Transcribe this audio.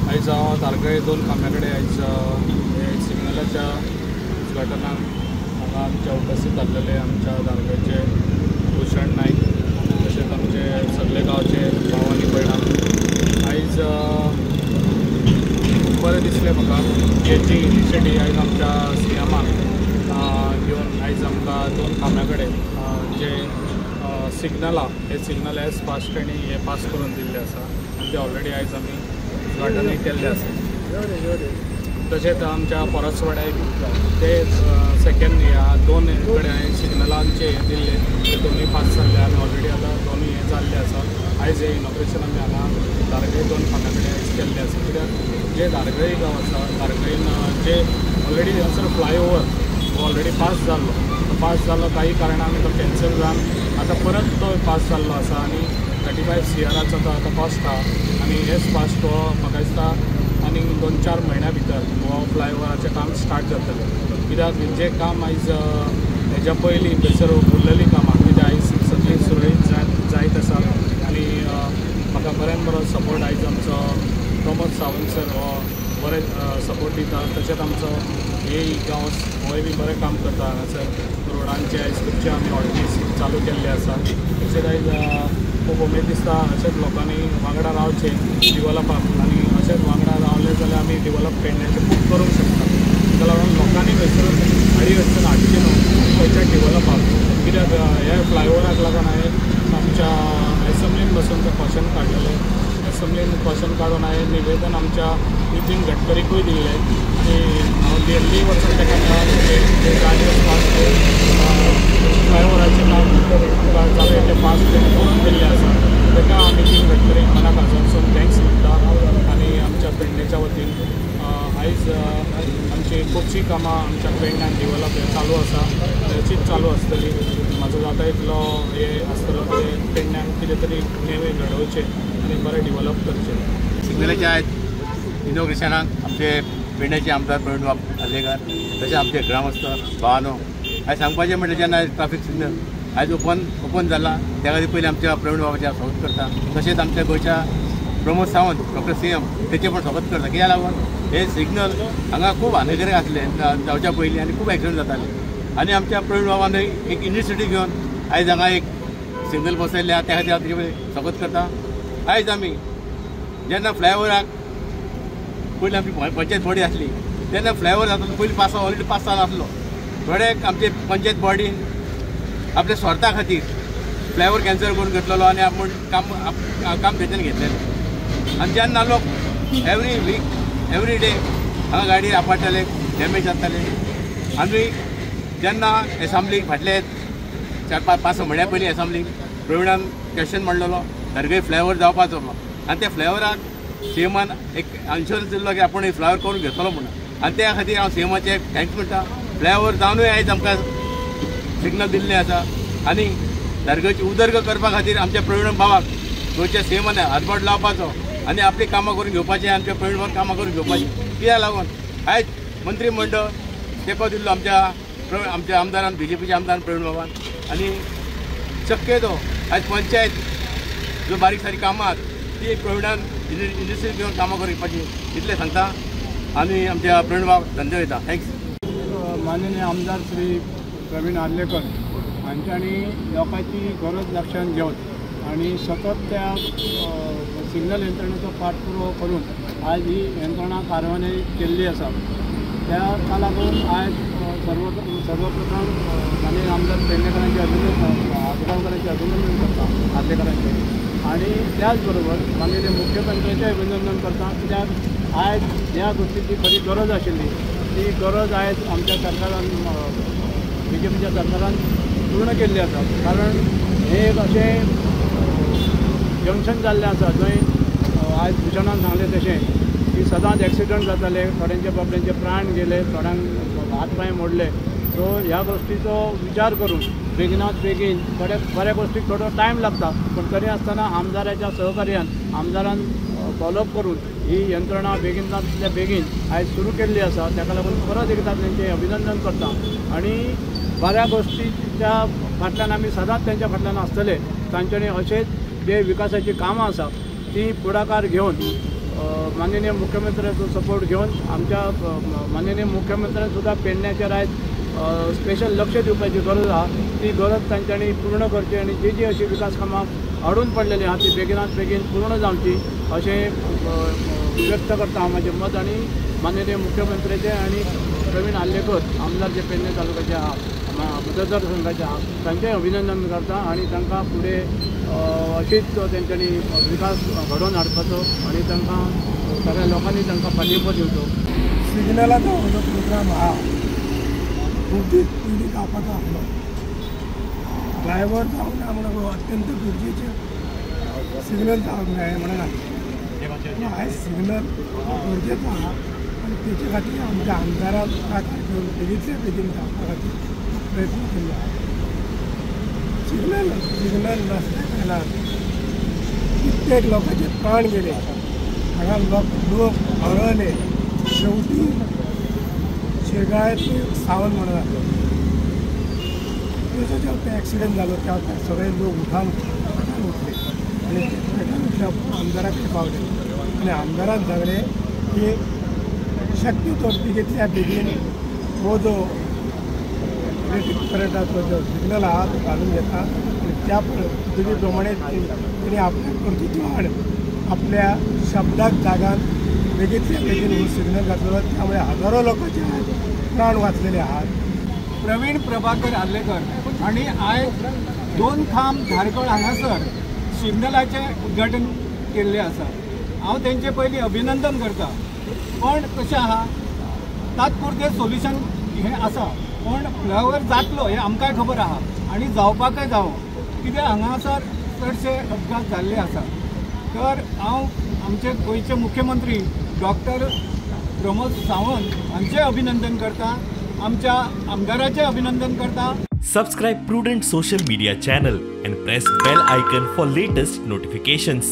आयज हांव तारगळे दोन खांब्या कडेन आयज सिग्नलाच्या उद्घाटनाक हांगा आमच्या उपस्थित आसलेले आमच्या धारगळचे भूषण नायक तशेंच आमचे सगळे गांवचे भाव आनी भयणां. आयज बरें दिसलें म्हाका की जी इनिशिएटीव आयज आमच्या सी एमान घेवन आयज आमकां दोन खांब्या कडेन जे सिग्नल आहा हे सिग्नल एज फास्ट आनी हे पास करून दिल्ले आसा आनी ते ऑलरेडी आयज आमी उद्घाटनूय केल्लें आसा. तशेंच आमच्या परसवाड्याय ते सेकेंड ह्या दोन कडेन हांवें सिग्नलांचे हे दिल्ले ते दोनूय पास जाल्ले आनी ऑलरेडी आतां दोनूय हे जाल्ले आसा. आयज हे इनॉग्रेशन आमी हांगा धारगळे दोन खांब्या कडेन आयज केल्लें आसा. कित्याक जे धारगळे गांव आसा धारगळेन जे ऑलरेडी हांगासर फ्लायओवर हो ऑलरेडी पास जाल्लो, पास जाल्लो काही कारणान तो कॅन्सल जावन आतां परत तो पास जाल्लो आसा आनी 35 CRाचो तो आतां कॉस्ट आहा आनी हेच फास्ट हो म्हाका दिसता आनी 2-4 म्हयन्या भितर हो फ्लायओवराचें काम स्टार्ट जातलें. कित्याक जें काम आयज हेज्या पयलीं थंयसर उरलेलीं कामां कित्याक आयज सगळीं सुरळीत जायत आसा आनी म्हाका बऱ्यान बरो सपोर्ट आयज आमचो प्रमोद सावंत सर हो बरें सपोर्ट दिता. तशेंच आमचो हे गांवस होय बी बरें काम करता. हांगासर रोडांचे आयज खुबशे आमी ऑर्डिनन्स चालू केल्ले आसा. तशेंच आयज खूब उमेद दिसता अशेंच लोकांनी वांगडा रावचें डिवलपाक आनी अशेंच वांगडा रावले जाल्यार आमी डिवलप पेडण्याचें खूब करूंक शकता. ताका लागून लोकांनी थंयसर आडी अडचण हाडची न्हू खंयच्या डिवलपाक. कित्याक ह्या फ्लायओवराक लागून हांवें आमच्या एसेंब्लीन बसून तें क्वेशन काडलेलें. एसेंब्लीन क्वेशन काडून हांवें निवेदन आमच्या नितीन गडकरीकूय दिल्लें आनी हांव दिल्ली वचून ताका गाडयो फास्ट फ्लायओवराचें काम जालें तें फास्ट करून दिल्लें आसा. ताका हांव नितीन गडकरीक मनाक हाजून thanks म्हणटा आनी आमच्या पेडणेच्या वतीन आयज आमची खुबशीं कामां आमच्या पेडण्यान डिवलप चालू आसा, तशीच चालू आसतली. म्हाजो जाता इतलो हे आसतलो ते पेडण्यान कितें तरी नेवे घडोवचें आनी बरें डिवलप करचें. सिग्नलाच्या आयज इनॉग्रेशनाक आमचे पेडण्याचे आमदार प्रवीण बाब आर्लेकर तशें आमचे ग्रामस्थ भावानो, आयज सांगपाचें म्हटल्यार जेन्ना ट्राफीक सिग्नल आयज ओपन जाला त्या खातीर पयलीं आमच्या प्रवीण बाबाचें स्वागत करता. तशेंच आमच्या गोंयच्या Pramod Sawant doctor C M तेचें पण स्वागत करता. कित्याक लागून हे सिग्नल हांगा खूब हानिकारक आसले जावच्या पयलीं आनी खूब एक्सिडंट जाताले आनी आमच्या प्रवीण बाबान एक इनिशिएटीव घेवन आयज हांगा एक सिग्नल बसयल्ले आहा त्या खातीर हांव तेजे स्वागत करता. आयज आमी जेन्ना फ्लायओवराक पयलीं आमची पंचायत बॉडी आसली तेन्ना फ्लायओवर जाता पयलीं पास ऑलरेडी पास जालो आसलो. थोडे आमचे पंचायत बॉडीन आपल्या स्वार्था खातीर फ्लायओवर कॅन्सल करून घेतलेलो आनी आपूण काम तेच्यान घेतलेलें. आनी जेन्ना लोक एवरी वीक एवरी डे हांगा गाडी आपडटाले, डॅमेज जाताले. आमी जेन्ना एसेंब्लीक फाटले 4-5-6 म्हयन्या पयलीं एसेंब्लीक प्रवीणान क्वेश्चन मांडलेलो धारगळे फ्लायओवर जावपाचो आनी त्या फ्लायओवराक सी एमान एक इन्शुरन्स दिल्लो की आपूण फ्लायओवर करून घेतलो म्हणून आनी त्या खातीर हांव सी एमाचें thanks म्हणटा. फ्लायओवर जावनूय आयज आमकां सिग्नल दिल्लें आसा आनी धारगळची उदरगत करपा खातीर आमच्या प्रवीण बाबाक गोंयच्या सी एमान हातबोट लावपाचो आनी आपलीं कामां करून घेवपाचें, आमच्या प्रवीण बाबाक कामां करून घेवपाचें. कित्याक लागून आयज मंत्रीमंडळ तेंको दिल्लो आमच्या आमदारान, बीजेपीच्या आमदारान प्रवीण बाबान आनी शक्यतो आयज पंचायत ज्यो बारीक सारीक कामां आहात ती प्रवीणान इंडस्ट्री घेवन कामां करून घेवपाची इतलें सांगता आनी आमच्या प्रवीण बाब धंदे वयता. Thanks. माननीय आमदार श्री प्रवीण आर्लेकर हांच्यांनी लोकांची गरज लक्षांत घेवन आनी सतत त्या सिग्नल यंत्रणेचो पाठपुरावो करून आयज ही यंत्रणा कार्यान्वित केल्ली आसा. ताका लागून आयज सर्वप्रथम माननीय आमदार पेडणेकरांचे अभिनंदन, आजगांवकरांचे अभिनंदन करता, आर्लेकरांचे, आनी त्याच बरोबर माननीय मुख्यमंत्र्याचें अभिनंदन करता. कित्याक आयज ह्या गोश्टीची खरी गरज आशिल्ली ती गरज आयज आमच्या सरकारान, बीजेपीच्या सरकारान पूर्ण केल्ली आसा. कारण हें एक अशें जंक्शन जाल्लें आसा जंय आयज भुशणान सांगलें तशें की सदांच एक्सिडंट जाताले, थोड्यांचे बाबड्यांचे प्राण गेले, थोड्यांक हात पांय मोडले. सो ह्या गोश्टीचो विचार करून बेगिनात बेगीन थोड्या बऱ्या गोश्टीक थोडो टायम लागता पण तरी आसतना आमदाराच्या सहकार्यान आमदारान फॉलोअप करून ही यंत्रणा बेगिनातल्या बेगीन आयज सुरू केल्ली आसा. ताका लागून परत एकदां तेंचें अभिनंदन करता आनी बऱ्या गोश्टीच्या फाटल्यान आमी सदांच तेंच्या फाटल्यान आसतले. तांच्यांनी अशेंच जे विकासाचीं कामां आसा ती फुडाकार घेवन माननीय मुख्यमंत्र्याचो सपोर्ट घेवन आमच्या माननीय मुख्यमंत्र्यान सुद्दां पेडण्याचेर आयज स्पेशल लक्ष दिवपाची गरज आहा, ती गरज तांच्यांनी पूर्ण करची आनी जी जी अशी विकास कामां अडून पडलेली आहा ती बेगिनात बेगीन पूर्ण जावची अशें व्यक्त करता हांव म्हाजें मत. आनी माननीय मुख्यमंत्र्याचें आनी प्रवीण आर्लेकर आमदार जे पेडणे तालुक्याचे आहा, मतदारसंघाचे आहा, तांचें अभिनंदन करता आनी तांकां फुडें अशीच तेंच्यांनी विकास घडोवन हाडपाचो आनी तांकां सगळ्या लोकांनी तांकां पाठिंबो दिवचो. सिग्नलाचो हो जो प्रोग्राम आहा खूब दीस पयलीं जावपाचो आसलो, ड्रायव्हर जावंक ना म्हणून अत्यंत गरजेचें सिग्नल जावंक जाय म्हणून आसलें. आयज सिग्नल गरजेचो आहा आनी तेचे खातीर आमच्या आमदारान मुखार घेवन बेगींतल्या बेगीन जावपा खातीर प्रयत्न केल्लो आहा. सिग्नल नासल्या कारणान कित्येक लोकांचे प्राण गेले, हांगा लोक हरवले. शेवटी शिरगाळ्यांतली सावन म्हणून आसलो तेजो जेन्ना एक्सिडंट जालो त्या सगळे लोक उठान उठले आनी ते पेटान उठल्या आमदारा कडेन पावले आनी आमदारान सांगलें की शक्य तो बेगींतल्या बेगीन हो जो इलेक्ट्रीक करंटाचो जो सिग्नल आहा तो घालून घेता आनी त्या पद्दती प्रमाणे तेणी आपल्या कर्तृत्वान आपल्या शब्दाक जागान बेगींतल्या बेगीन हो सिग्नल घातलेलो, त्यामुळे हजारो लोकांचे प्राण वाचलेले आहात. प्रवीण प्रभाकर आर्लेकर आनी आयज 2 खांब धारगळ हांगासर सिग्नलाचें उद्घाटन केल्लें आसा. हांव तेंचे पयलीं अभिनंदन करता, पण कशें आहा तात्पुरतें सोल्युशन हें आसा, पण फ्लायओवर जातलो हें आमकांय खबर आहा आनी जावपाकय जावो, कित्याक हांगासर चडशे अपघात जाल्ले आसा. तर हांव आमचे गोंयचे मुख्यमंत्री डॉक्टर प्रमोद सावंत हांचें अभिनंदन करता, आमच्या आमदाराचें अभिनंदन करता. Subscribe Prudent social media channel and press bell icon for latest notifications.